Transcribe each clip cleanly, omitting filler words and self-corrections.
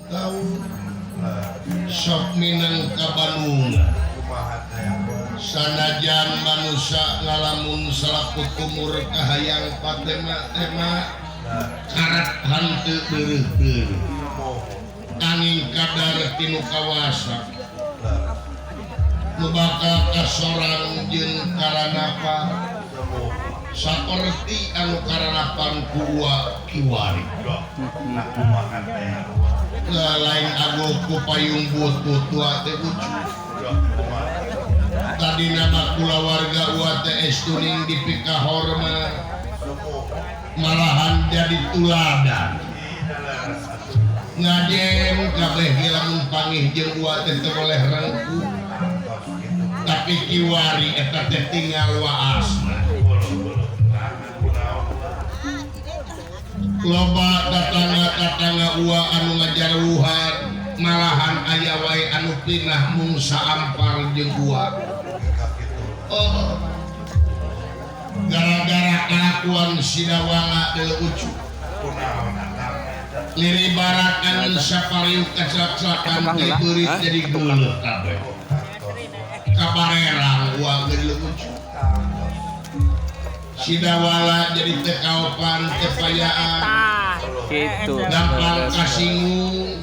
Tahu sok minang ka Bandung sanajan manusia ngalamun salakut umur kahayang patema-tema karat hanteu deureuh-deureuh angin kadar tinu kawasa nu bakal kasorang jeung karanapa saperti anu karanapan ku Uwa kiwari lain ago ku payung butut tua teh ucu tadi nama kulawarga Uwa teh estuning dipikahormat malahan jadi tuladan ngajem kabeh lamun pangih jeung Uwa teh teu boleh rengkuh tapi kiwari eta teh tinggal waasna loba tatangga-tatangga Uwa anu ngajaruhan malahan aya wae anu pinah mung saampar jeung Uwa. Oh, gara-gara kalakuan Sidawala deuleu ucu liri barat angin sapariuk kaclak-clakan teh beurit jadi geuleuh kabeh kabarerang Uwa geuleuh ucu Sidawala jadi teu kaopan teu payaan gitu gampang kasinggung.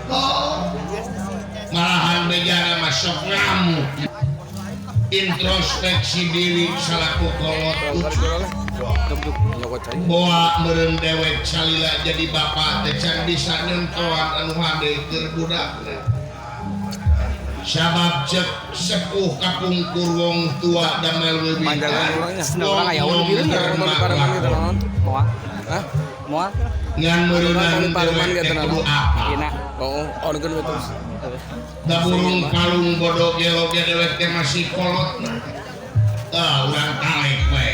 Oh, malahan bejana masuk ngamuk introspeksi diri salaku kolot ucu boa meureun dewek salila jadi bapak teh can bisa nyentoan anu hade keur budakna sabab cek sepuh kapungkur wong tua damel leuwih ngan meureunan dewek teh kudu apa da burung kalung bodoh gelo ge dewek teh masih kolot tah urang talek we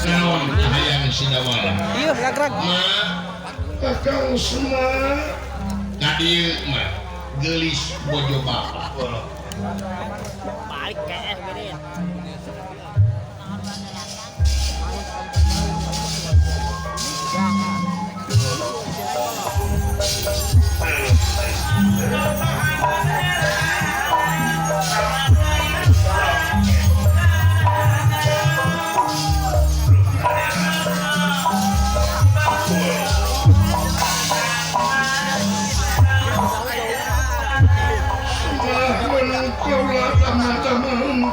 naon hayang Sidawala ieu gerak ma kakang Semar ka dieu mah geulis bojo bapak balik ke gede.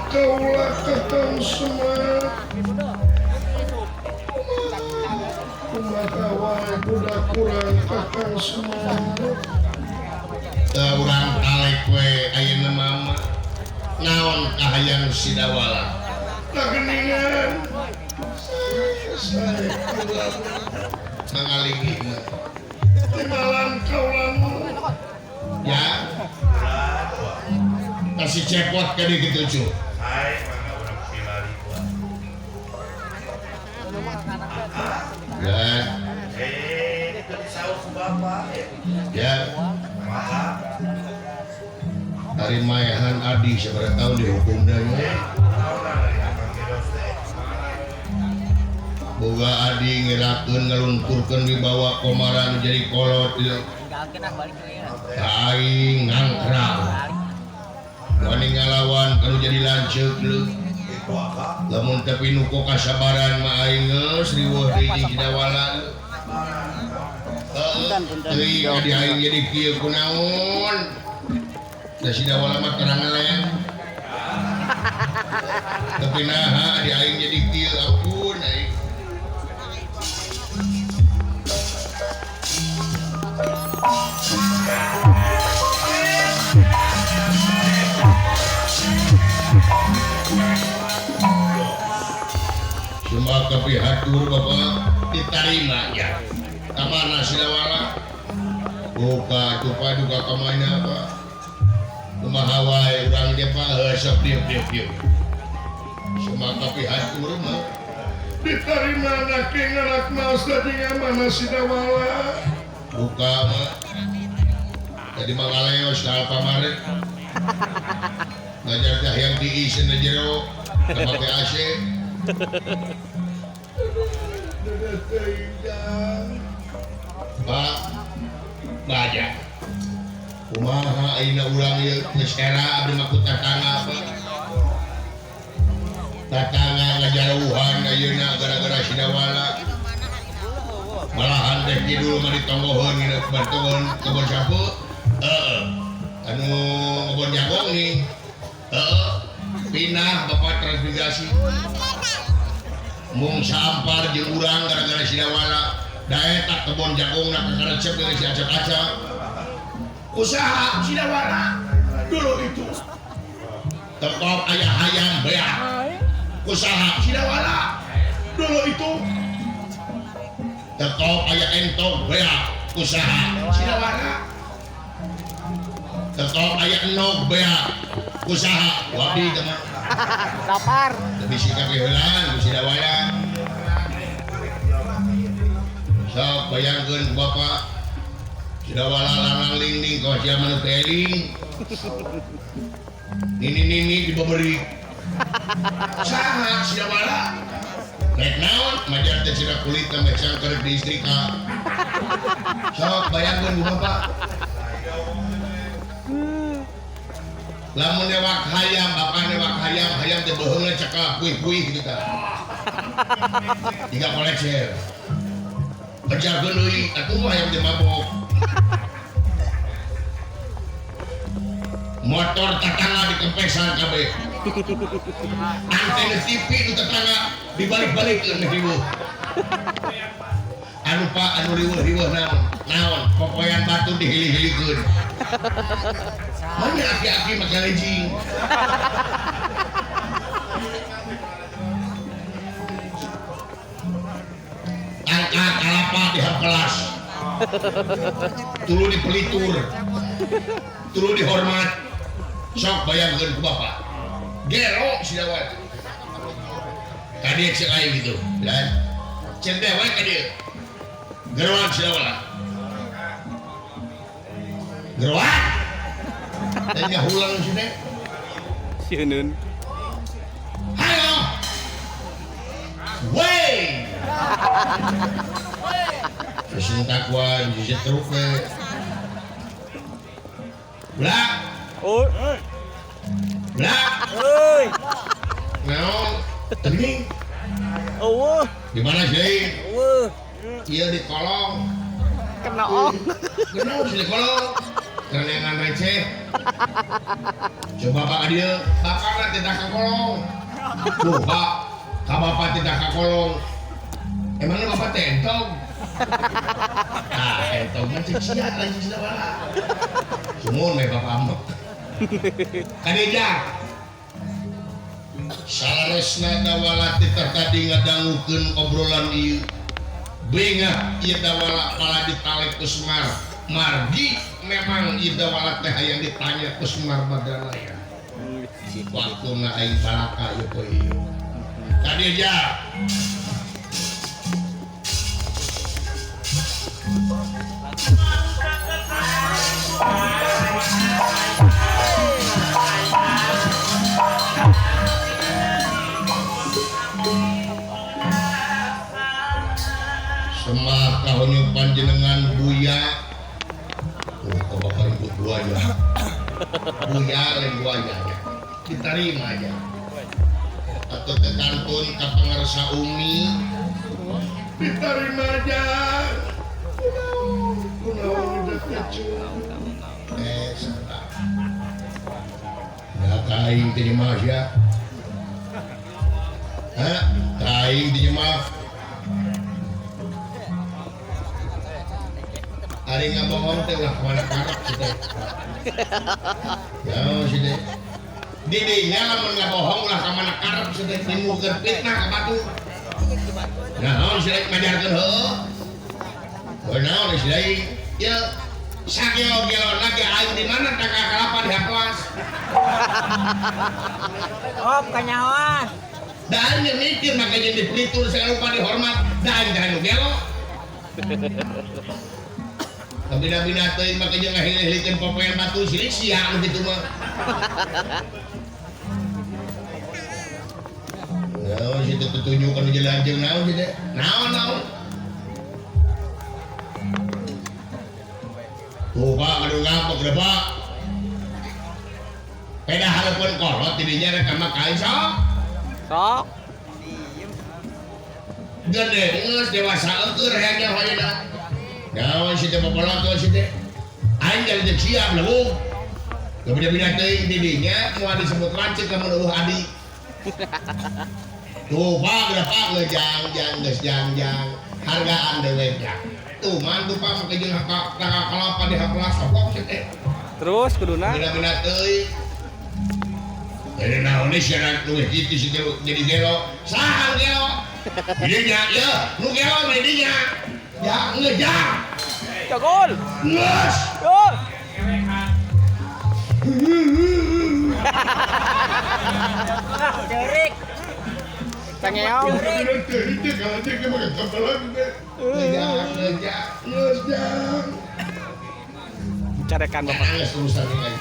Kaulah kakang Semar kumaha wae budak kurang kakang Semar teu urang talek we ayeuna mama naon kahayang Sidawala kageningan sae mangalingi timalan kaulamu ya kasih cepot ka dieu kitu cu. Ya. Ya. Dari maehan adi sabaraha tahun dihukumna nya. Boga adi ngerakeun ngalunturkeun wibawa komaran jadi kolot ieu. Aing ngangkrang. Wani ngalawan kalau jadi lanceuk leuh. Lamun teu pinuku kasabaran mah aing geus riweuh deui jeung Sidawala. Teuing adi aing jadi kieu kunaon. Da Sidawala mah terang eleng. Tapi naha adi aing jadi kieu ampun aing. Cuma kapihatur bapak ditarima ya. Kamana Sidawala? Buka tupa duka kamana pak? Kumaha wae urang ge pak heuh sok dieu-dieu. Cuma kapihatur mah ditarima na king anak maos tadi mana Sidawala? Buka mah. Tadi mah ngaleos ka Alfamart. Ngajar teh hayang diis na jero, make AC. Pak, Baja. Kumaha ayeuna urang ieu geus era abdi mah ku tatangga Pak. Tatangga ngajauhan ayeuna gara-gara Sidawala. Malahan teh kidul mah ditonggoheun dina kebon kebon sapu. Heeh. Anu kebon jagung nih. Heeh. Pindah bapak transmigrasi. Mung sampar jeung urang gara-gara Sidawala. Da eta kebon jagungna kakarecep geus acak-acak. Usaha Sidawala dulu itu tetap ayah hayam beak. Usaha Sidawala dulu itu tetap ayah entog beak. Usaha Sidawala tetap ayah enog beak. Usaha wabi teman lapar lebih sikap keheulaan ku Sidawala. Sok bayangkeun bapak Sidawala lanang lingling kau sia manu teling. Nini-nini dibeberi. Saha Sidawala? Rek naon majar teh sira kulit teh cangker di istri ka. Sok bayangkeun ku bapak. Lamun newak hayam, bapak newak hayam, hayam teh beuheungna cekak kuih-kuih kitu tah. Tiga kolecer. Kejarkeun deui, atuh mah hayam teh mabok. Motor tetangga dikempesan kabeh. Antena TV nu tetangga dibalik-balikeun riweuh. Anu pak anu riweuh-riweuh naon? Naon? Popoyan batu dihili-hilikeun. Mana aki-aki make legging. Angka kalapa dihampelas. Tulu dipelitur. Tulu dihormat. Sok bayangkeun ku bapak. Gero Sidawala. Tadi cek aing gitu, dan cek teh we ka dieu. Geroan Sidawala. Geroan. Teh nyahulang si teh. Sieun. Hayo. Wey. Sesung takwa di truk we. Blak. Oi. Blak. Oi. Naon? Teuing. Eueuh. Di mana sih? Eueuh. Ieu di kolong. Kena ong. Kena di kolong. Kerenengan receh. Coba bapak dieu, bapakna tidak ka kolong. Tuh, Pak. Ka bapak tidak ka kolong. Emangnya bapak teh entog? Nah, entog mah cek sia lain Sidawala. Sumun we bapak ambek. Kadija. Salaresna Dawala teh tadi ngadangukeun obrolan ieu. Bengah ieu Dawala pala ditalek ku Semar. Margi memang ieu Dawala teh hayang ditanya ku Semar Badranaya. Waktuna aing balaka ieu poe ieu. Kadija. Semar kahonyo panjenengan Buya. Tuh, kok bakal ribut buaya. Buya lain buaya ya. Diterima aja. Atau tekantun ka pangarsa Umi. Diterima aja. Kunaon udah kecu. Salah. Ya kaing teh mah sia. Hah? Kaing teh mah. Ari ngabohong teh ulah kamana karep si teh. Ya si teh. Didinya lamun ngabohong ulah kamana karep si teh timbulkeun fitnah ka batu. Naon si rek majarkeun heueuh. Heuh naon si deui? Ieu sagelo-gelona ge aing di mana tangga kalapa di hakelas. Oh, kanyahoan. Da aing mikir make jeung dipelitur segala rupa dihormat, da aing teh anu gelo. Kabina-bina teuing make jeung ngahilih-hilikeun popoean batu sirik sia nu kitu mah. Naon situ petunjuk anu jalan jeung naon situ? Naon naon? Tuh Pak aduh ngambek deh Pak. Peda hareupeun kolot didinya rek ka kain sok. Sok. Gede geus dewasa eueur hayang hoyong. Naon si teh popolot si teh. Aing jadi teu siap leuh. Beda-beda teuing didinya moal disebut lanceuk lamun eueuh adi. Tuh Pak geus Pak ngejang jang geus jang jang hargaan dewek ya. Tuh man tuh Pak make jeung hak kalapa di hak kelas sok si teh. Terus kuduna beda-beda teuing. Jadi naon nih syarat nu kitu si teh jadi gelo. Saha gelo? Didinya ya, nu gelo mah didinya. Ya ngejang. Cogol. Geus. Gol. Cerik. Tangeong. Carekan Bapak. Geus urusan ini lagi.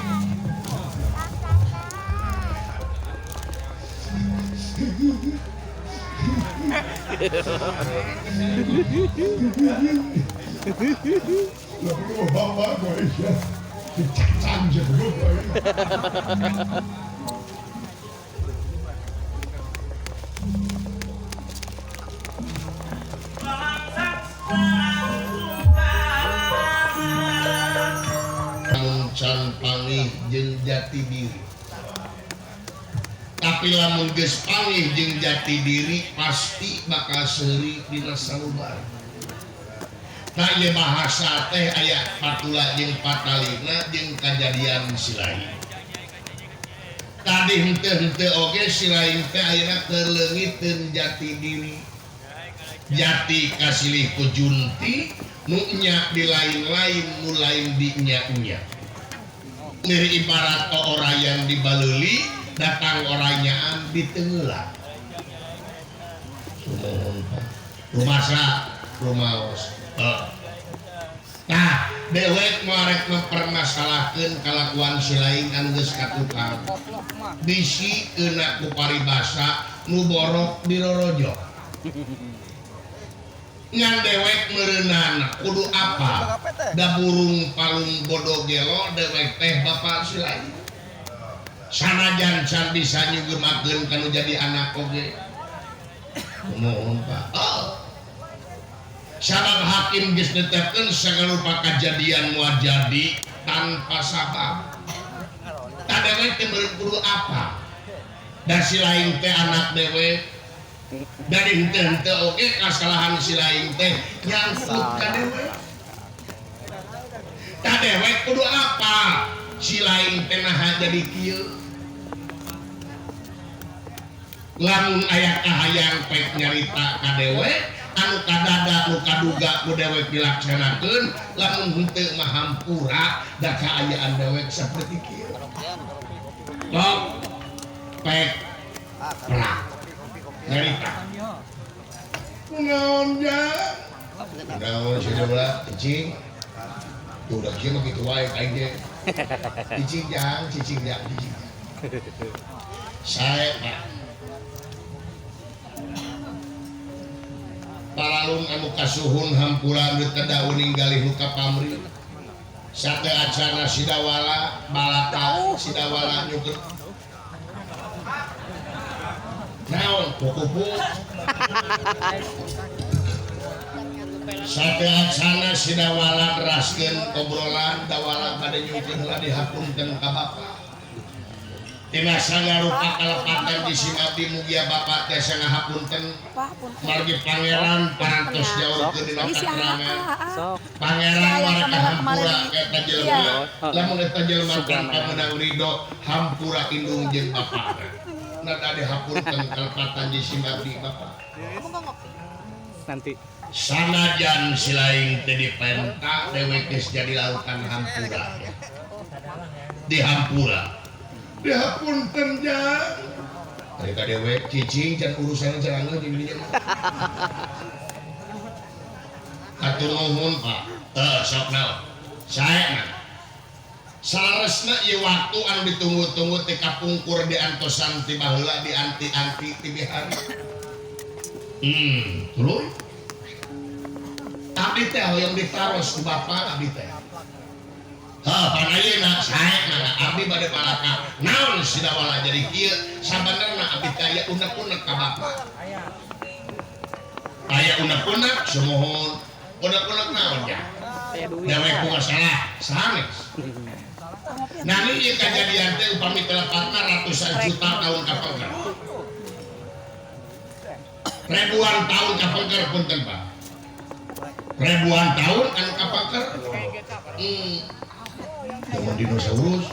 Can pangih jeung jati diri. Tapi lamun geus pangih jeung jati diri pasti bakal seuri dina salubar. Tah ieu bahasa teh aya patula jeung patalina jeung kajadian si lain. Tadi henteu-henteu oge si lain teh ayeuna keur leungiteun jati diri. Jati kasilih ku junti nu nya di lain-lain nu lain di nya-nya. Ngiri ibarat orayan di baleuli datang oranyaan di tengeula. Rumasa rumaos. Nah, dewek moarek mempermasalahkeun kalakuan si lain anu geus katukang. Bisi keuna ku paribasa nu borok dirorojo. Ngan dewek meureunana kudu apa? Da burung palung bodo gelo dewek teh bapak si lain. Sanajan can bisa nyugemakeun kanu jadi anak oge. Kumaha Pak? Oh. Sabab hakim geus netepkeun sagala rupa kajadian moal jadi tanpa sabab. Tah dewek teh meureun kudu apa? Da si lain teh anak dewek. Dari henteu-henteu oge kasalahan si lain teh nyangkut ka dewek. Tah dewek kudu apa? Si lain teh naha jadi kieu. Lamun aya kahayang pek nyarita ka dewek anu kadada nu kaduga ku dewek dilaksanakeun, lamun henteu mah hampura da kaayaan dewek saperti kieu. Tok pek pelak nyarita. Kunaon jang? Kunaon si deula cicing? Tuh udah kieu mah kitu wae aing ge. Cicing jang, cicing jang, cicing. Sae Pak. Paralun anu kasuhun hampura nu teu dauning galih nu kapamri. Sate acana sidawala balata sidawala nyukeun. Naon kukupu. Sate acana sidawala neraskeun obrolan dawala bade nyukeun heula dihapunten ka bapa. Tina sagarupa kalepatan di simabdi mugia bapak teh sangahapunten margi pangeran parantos jauhkeun dina katerangan. Pangeran warga hampura eta jelema lamun eta jelema tanpa meunang ridho hampura indung jeung bapana. Nada dihapunten kalepatan di simabdi bapak. Nanti sanajan si lain teh dipenta dewek geus jadi lautan hampura. Dihampura. Dihapunten jang. Ari ka dewek cicing can urusan can angeuh di dinya. Hatur nuhun Pak. Teu sok naon. Sae mah. Saleresna ieu waktu anu ditunggu-tunggu teh kapungkur diantosan ti baheula dianti-anti ti bihari. Tuluy. Abdi teh hoyong ditaros ku bapak abdi teh. Heuh pan ayeuna sae mangga abdi bade palaka. Naon Sidawala jadi kieu sabenerna abdi teh aya unek-unek ka bapa. Aya unek-unek sumuhun. Unek-unek naon ya? Dewek ku masalah sanes. Nah ini kejadian teh upami telepatna ratusan juta tahun kapengker. Ribuan tahun kapengker punten Pak. Ribuan tahun anu kapengker. Zaman dinosaurus.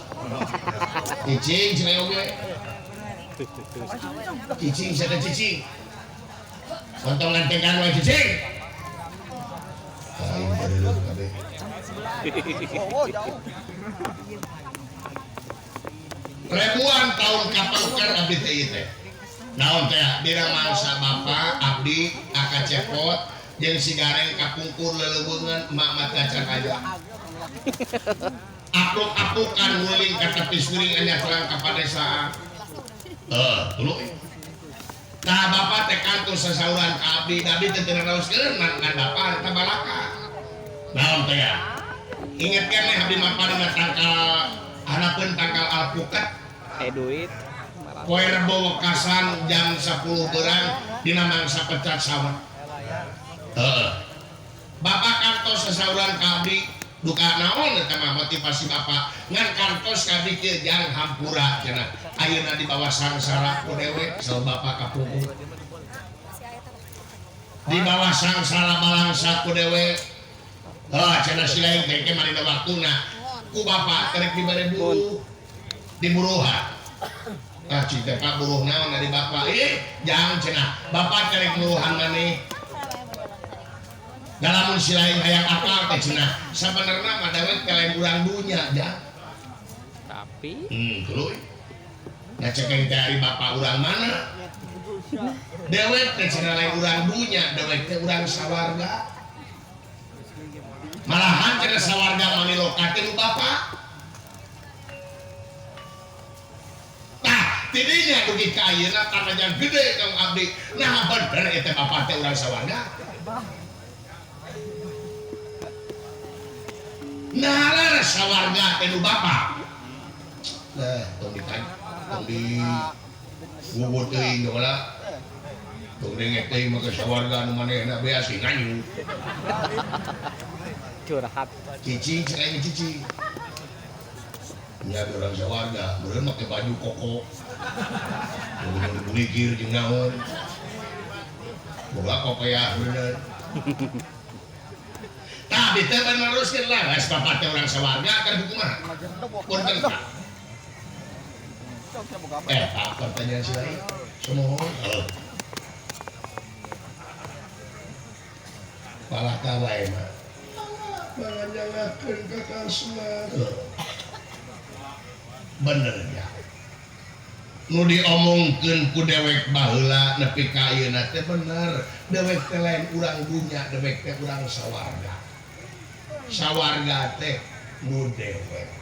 Cicing cenah oge. Cicing sada cicing. Kontong ngantekan wae cicing. Aing bareuleuh kabeh. Ribuan tahun kapengker abdi teh ieu teh. Naon teh dina mangsa bapa abdi akacepot jeung si Gareng kapungkur leleuweungan emak mah acan aya. Apuk-apukan nguling ka tepi suring anyar terang ka padesaan. Heuh, tuluy. Tah bapa teh kantos sasauran ka abdi, abdi teh teu naraoskeun ngan bapa eta balaka. Naon teh ya? Inget keneh abdi mah dina tangkal hanapeun tangkal alpukat. Duit. Poe Rebo wekasan jam 10 berang dina mangsa pecat sawah. Heeh. Bapak kantos sasauran ka abdi duka naon eta mah motivasi bapak ngan kantos ka abdi kieu jang hampura cenah. Ayeuna di bawah sangsara ku dewek saur bapak kapungkur. Di bawah sangsara balangsa ku dewek. Heuh cenah si lain teh ke marina waktuna ku bapak terek dibere buruh. Diburuhan. Ah cinta pak buruh naon dari bapak. Ih, jangan cenah. Bapak terek buruhan maneh. Dalamun si lain hayang akal teh cenah. Sabenerna mah dewek teh lain urang dunya jang. Tapi tuluy. Nah cekeng teh ari bapak urang mana? Dewek teh cenah lain urang dunya, dewek teh urang sawarga. Malahan cenah sawarga mani lokate nu bapak. Tah, tidinya dugi ka ayeuna tanajan gede kang abdi. Nah bener eta bapak teh urang sawarga. Nah laras sawarga teh nu bapak. Nah, tong ditanya, tong di gubur teuing heula. Tong dengek teuing mah ka sawarga nu manehna beas nganyu. Curhat. Cicing cenah cicing. Nya urang sawarga, meureun make baju koko. Buligir jeung naon. Boga kopeah bener. Tah abdi teh neruskeun lah, geus bapak teh urang sawarga kan kumaha? Punten Pak. Pak pertanyaan si lain. Sumuhun. Heuh. Palaka wae mah. Manganjangakeun ka Kasman. Bener ya. Nu diomongkeun ku dewek baheula nepi ka ayeuna teh bener. Dewek teh lain urang dunya, dewek teh urang sawarga. Sawarga teh nu dewek.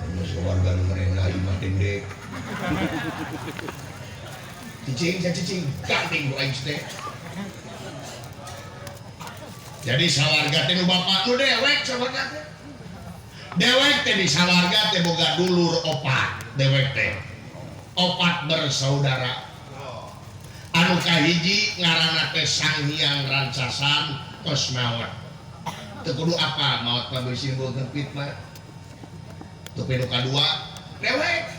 Nu sawarga nu manehna imah dendek. Cicing, cicing, gandeng ku aing teh. Jadi sawarga teh nu bapak nu dewek sawarga teh. Dewek teh di sawarga teh boga dulur opat dewek teh. Opat bersaudara. Anu kahiji ngaranna teh Sang Hyang Rancasan tos maot. Teu kudu apa maot mah beusi simbolkeun fitnah. Tapi nu kadua dewek.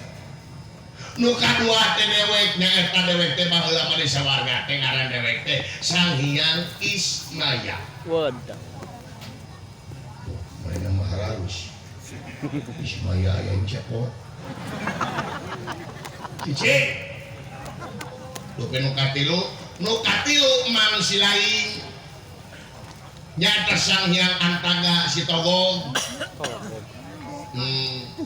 Nu kadua teh dewek nyaeta dewek teh baheula mah di sawarga teh ngaran dewek teh Sang Hyang Ismaya. Wadah. Mereka mah harus. Ismaya aya cepot. Cicing. Dupi nu katilu mang si lain. Nyaeta Sang Hyang Antaga si Togog.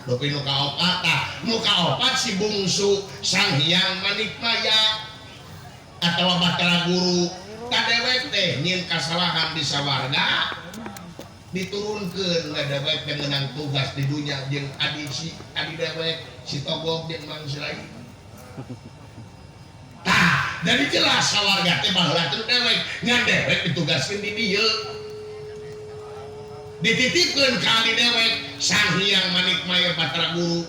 Dupi nu kaopat tah, nu kaopat si bungsu Sang Hyang Manikmaya atawa Batara Guru. Ka dewek teh nyieun kasalahan di sawarga diturunkeun ka dewek teh meunang tugas di dunya jeung adi si adi dewek si Togog jeung mang si lain. Tah, Jadi jelas sawarga teh baheula teh dewek, ngan dewek ditugaskeun di dieu. Dititipkeun ka ali dewek Sang Hyang Manikmaya Batara Guru.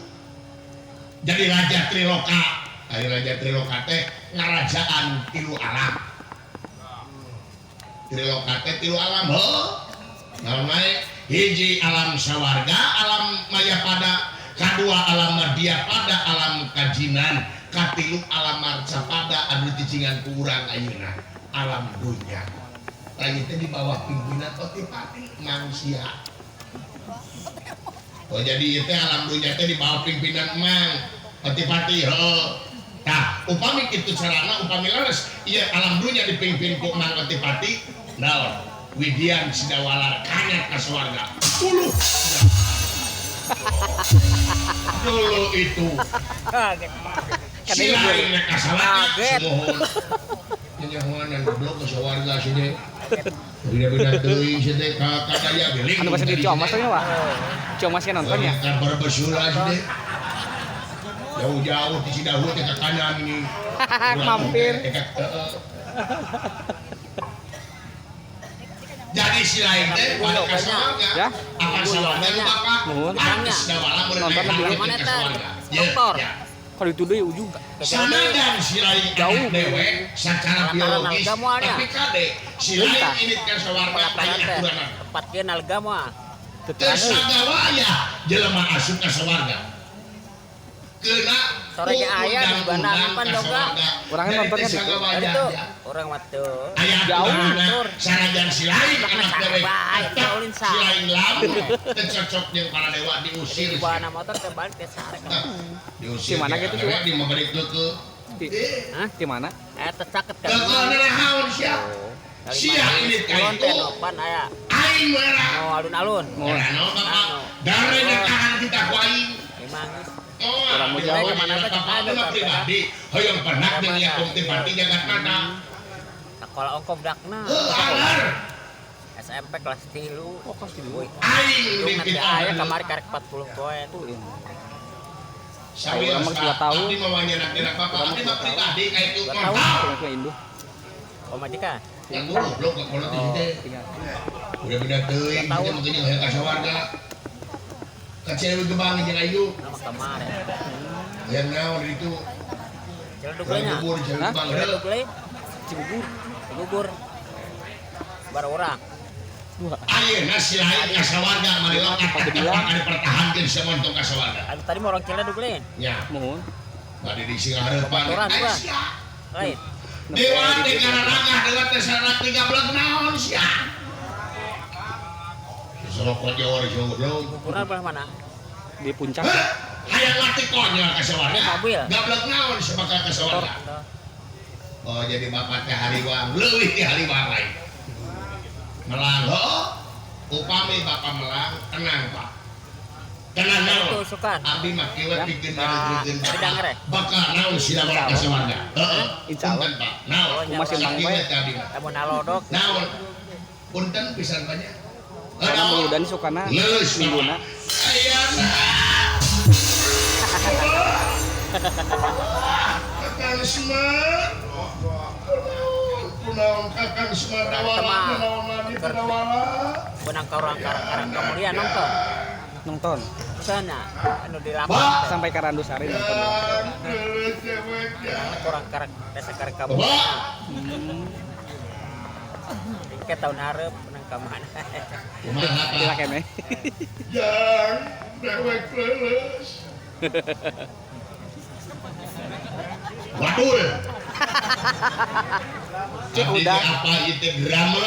Jadi Raja Triloka. Ari Raja Triloka teh ngarajaan tilu alam. Triloka teh tilu alam heuh. Naon wae? Hiji alam sawarga, alam mayapada, kadua alam madyapada, alam kajinan, katilu alam marcapada anu dicingan ku urang ayeuna, alam dunya. Lain teh di bawah pimpinan Otipati manusia. Oh jadi ieu teh alam dunya teh di bawah pimpinan Mang Otipati heuh. Tah, upami kitu carana upami leres ieu alam dunya dipimpin ku Mang Otipati, naon? Widian Sidawalar kanyat ka sawarga. Uluh. Dulu itu. Si lain ka sawarga sumuhun. Nyahoan goblok ka sawarga si teh. Beda-beda teuing si teh ka kadaya geling. Anu bahasa di Ciomas teh Pak. Ciomas kan nonton ya? Kan berbesula si teh. Jauh-jauh di Cidahu teh ka kanan ini. Mampir. Jadi si lain teh pada ka sawarga. Ya. Apa sawarga nu bapak? Sidawala mun Nonton lebih ka sawarga. Dokter. Kalau itu deui ujung. Sanajan si lain jauh dewek secara biologis tapi kade si lain ini ka sawarga aya aturanna. Tempat ge nalga mah. Teu sagawaya jelema asup ka sawarga. Kena sore ge aya di bandar pan doga. Urang nontonnya di itu. Urang mah teu. Jauh sanajan si lain anak dewek. Si lain lamun teu cocok jeung para dewa diusir. Di bawah motor teh balik teh sare. Diusir. Di mana gitu sih? Di mabalik keukeuh. Hah? Di mana? Eta caket kan. Keukeuh naon sia? Sia ini ka itu. Pan aya. Aing merah. Oh alun-alun. Naon bapak? Dare ditahan kita ku aing. Emang. Orang mau jauh kemana saja pribadi, hoyong penak dengan yakum pribadi jagat mata. Sekolah ongko budakna. SMP kelas 3. Oh kelas 3. Aing mimpin aya kamari karek 40 poin. Sambil 2 tahun. Abdi mah wanyenak bapak, abdi mah pribadi ka itu mah. Oh majikan. Yang goblok ka kolot di teh. Udah-udah teuing, teh mungkin hoyong ka sawarga. Kacau gebang jeung ayu. Nama kemarin. Yang naon itu? Cibubur, Cibubur. Cibubur. Cibubur. Baru orang. Ayeuna si lain ka sawarga mari lokat anu dipertahankeun samontong ka sawarga. Anu tadi mah orang Ciledug lain. Nya. Muhun. Bade di singhareupan. Lain. Dewa teh gararagah dewa teh sarak 13 naon sia. Sorokot jawar goblok. Cibuburan belah mana? Di puncak. Hayang mati konyol ka sawarga. Mobil. Gablek naon sabakal ka sawarga. Oh jadi bapak teh hariwang, leuwih ti hariwang lain. Melang heuh. Upami bapak melang, tenang Pak. Tenang naon? Abdi mah kieu pikeun ngageugeukeun bapak. Bakal naon sida ka sawarga. Heeh. Insyaallah Pak. Naon? Kumaha sih Mang bae? Lamun nalodok. Naon? Punten pisan banyak. Karena udah sukana mingguna. Ayana. Kakang Semar. Kunaon Kakang Semar dawala kunaon lagi dawala. Benang ka urang karang kemuliaan nonton. Nonton. Sana anu di lapangan sampai ka Randusari nonton. Kurang karang desa karang kamuliaan. Ke tahun hareup menang ka mana. Kumaha Pak? Kene. Jang dewek leuleus. Wadul. Cek udah apa itu drama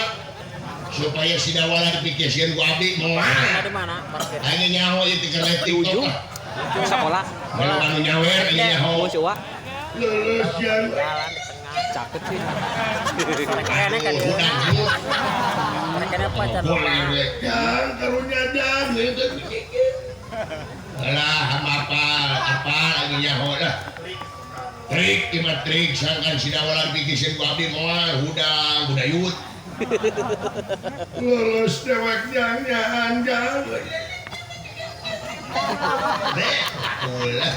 supaya si Dawala dipikirkeun ku abdi moal. Di mana? Parkir. Aing nyaho ieu teh keur di ujung. Sekolah. Anu nyawer aing nyaho. Si Uwa. Leuleus jang. Jalan di tengah. Cakep sih. Kene kan. Kene pacar. Jang karunya jang gitu. Alah apa apa lagi nyaho lah. Trik ima trik sangkan si Dawala dipikirkeun ku abdi moal hudang hudayut. Lulus dewek jang jang jang. Deh, ulah.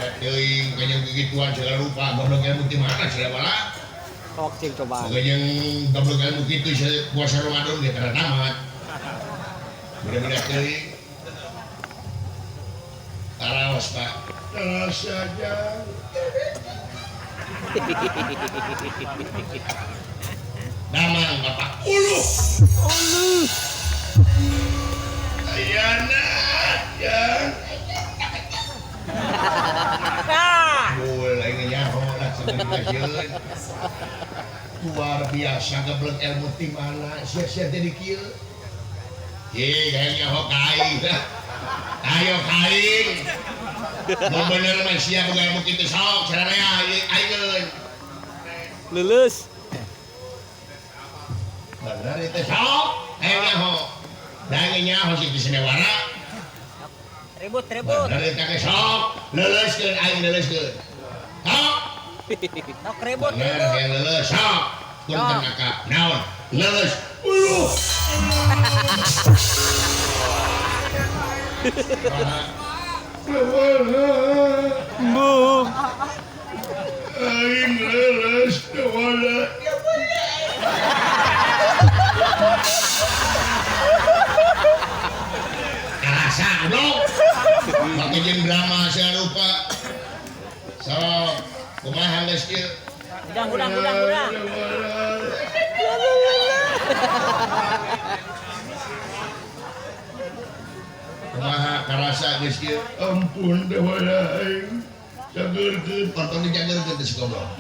Beda-beda teuing kayaknya gituan segala rupa goblok ilmu di mana segala. Sok cing coba. Pokoknya goblok ilmu kitu puasa Ramadan ge tara tamat. Beda-beda teuing. Taraos Pak. Terasa jauh. Damang Bapak. Uluh. Uluh. Ayana yang mulai nyaho lah sebenarnya. Luar biasa geblek ilmu ti mana sia-sia jadi kieu. Ye kayak nyaho kaing. Ayo kaing. Mau bener mah sia boga ilmu kitu sok sararea ayeun. Lulus. Bener itu sok. Ayo nyaho. Da nyaho sih di Senewara. Ribut ribut. Bener eta ge sok. Leuleuskeun aing leuleuskeun. Sok. Sok ribut bener ribut. Yang leuleus sok. Punten aka. Naon? Leuleus. Uluh. Boom. Aing leuleus wala. Karasa goblok. Make jeung drama saya lupa. Sok kumaha geus kieu? Udang udang udang udang. Kumaha karasa geus kieu? Ampun dewa aing. Jageurkeun tonton dijageurkeun teh si goblok.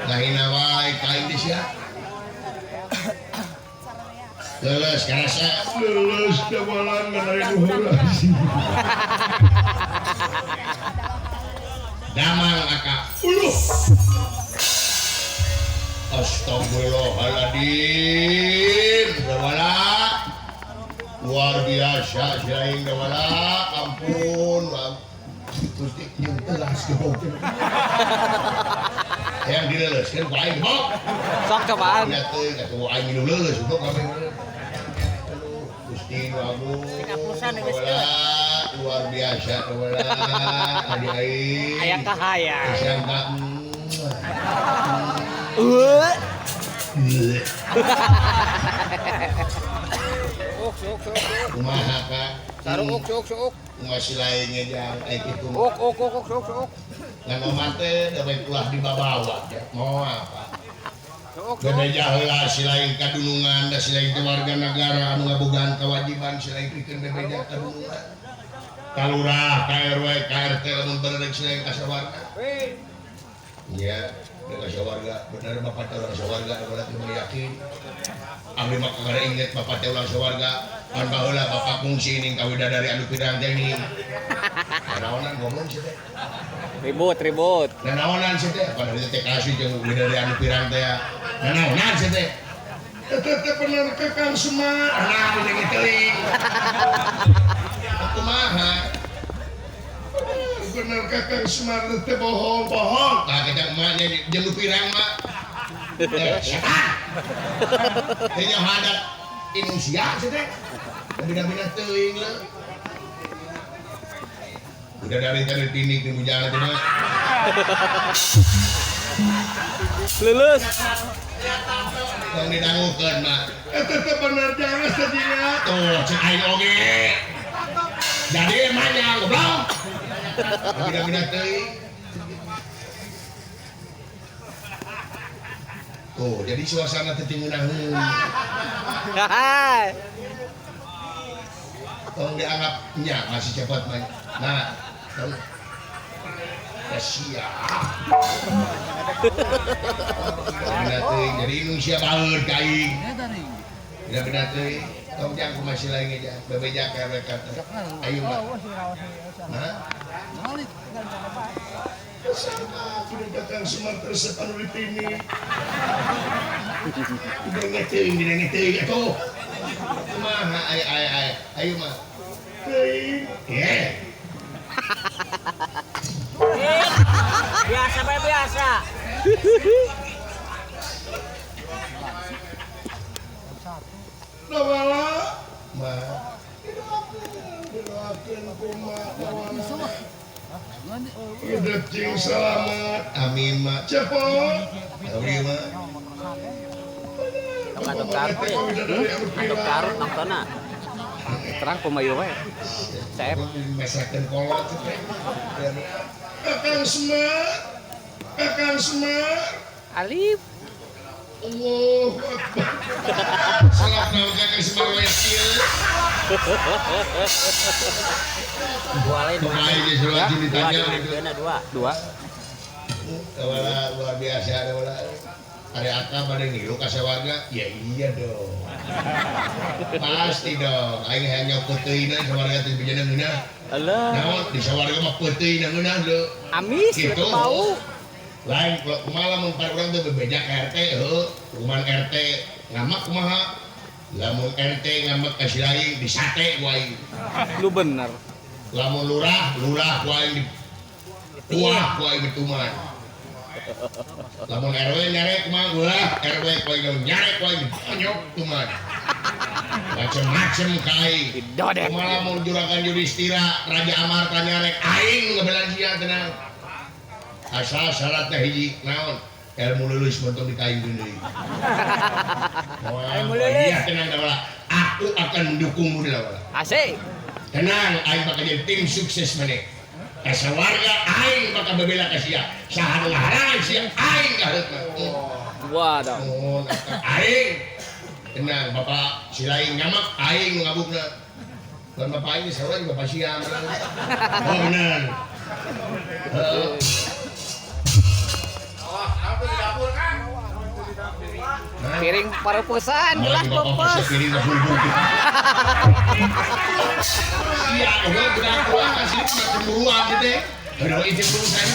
Ngahina wae ka aing teh sia. Lulus karasa lulus dewalan ngan nuhur. Damang aka. Uluh. Astagfirullahaladzim. Dewala. Luar biasa siaing dewala. Ampun. Gusti jeung telas gebok. Yang dileuleuskeun ku aing gebok. Sok cobaan. Ya teuing atuh aing minum leuleus gebok kabeh. Aduh, Gusti nu agung. Luar biasa dewala. Adi aing. Aya kahayang. Sangka. Sok sok sok. Kumaha Kak? Saruk sok sok. Masih lainnya jang eh kitu. Ok ok ok sok sok. Ngan omat teh da bae ulah dibabawa ya. Moal Pak. Bebeja heula si lain kadunungan da si lain teh warga negara anu ngabogaan kewajiban si lain pikeun bebeja kadunungan. Ka lurah, ka RW, ka RT lamun bener si lain ka sawarga. Iya, ka sawarga bener bapak teh urang sawarga da teh yakin. Abdi mah kagara inget bapak teh urang sawarga. Pan baheula bapak kungsi ning ka widadari anu pirang teh ning. Nanaonan goblok sih teh. Ribut ribut. Nanaonan sih teh, padahal teh kasih jeung widadari anu pirang teh. Nanaonan sih teh. Eta teh bener ke Kang Semar. Nah, jeung teuing. Kumaha? Bener ke Kang Semar teh bohong-bohong. Tah kita mah jeung nu pirang mah. Setan. Teh nyahadat Indonesia sih teh. Bina-bina teuing lah. Udah dari tadi tinik di bujana teh mah. Lulus. Tong didangukeun mah. Eta teh bener jangan sadinya. Tuh cek aing oge. Jadi manya goblok. Bina-bina teuing. Tuh, jadi suasana teh tingunaheun. Tong dianggap nya masih cepat mah. Nah, tong ya siap. Bina teuing jadi Indonesia baeud ka aing. Bina-bina teuing. Tong jang kumaha si lain aja, bebeja ka mereka. Ayo mah. Nah. Sama kudu datang Semar resep anu ditini. Didenge teuing, didenge teuing atuh. Kumaha ay ay ay. Ayo mah. Teuing. Ye. Biasa bae biasa. Dawala mah. Didoakeun kumaha dawala. Hidup cing selamat. Amin mak. Cepot. Abdi mah. Aduh karut. Aduh karut nontonna. Terang kumaha we. Cep. Masakeun kolot teh. Akang Semar. Akang Semar. Alif. Allahu Akbar. Salam naon Kakang Semar we kieu. Dua lain. Kumaha ieu surat Dua ditanya. dua. Dua. Wala luar biasa ada wala. Ada akak pada ngilu ka sawarga? Ya iya dong. Pasti dong. Aing hayang nyokot teuing sawarga teh bejana ngeunah. Alah. Naon di sawarga mah peuteuy ngeunah leu. Amis Gitu. gitu bau. Lain kalau kumaha lamun par urang teh bebeja ka RT heueuh, kumaha RT ngamak kumaha? Lamun RT ngamak ka si lain disate ku aing. Lu bener. Lamun lurah, lurah ku aing di kuah ku aing dituman. Lamun RW nyarek mah ulah RW ku aing nyarek ku aing dibonyok tuman. Macem-macem ka aing. Didodek. Kumaha lamun juragan Yudhistira Raja Amarta nyarek aing nu ngabelaan sia tenang. Asal syaratna hiji naon? Ilmu lulus montong di kain deui. Ilmu lulus. Iya tenang dah wala. Aku akan mendukungmu dah wala. Asik. Tenang aing bakal jadi tim sukses maneh. Ka warga aing bakal bebela ka sia. Saha nu ngahalangan sia aing kaheutna. Waduh. Nuhun aing. Tenang bapak si lain nyamak aing nu ngabukna. Lamun bapak aing sarua jeung bapak sia. Oh bener. Heeh. Piring parupusan gelas pepes. Iya, udah budak gua kasih cemburuan gitu. Udah itu urusan.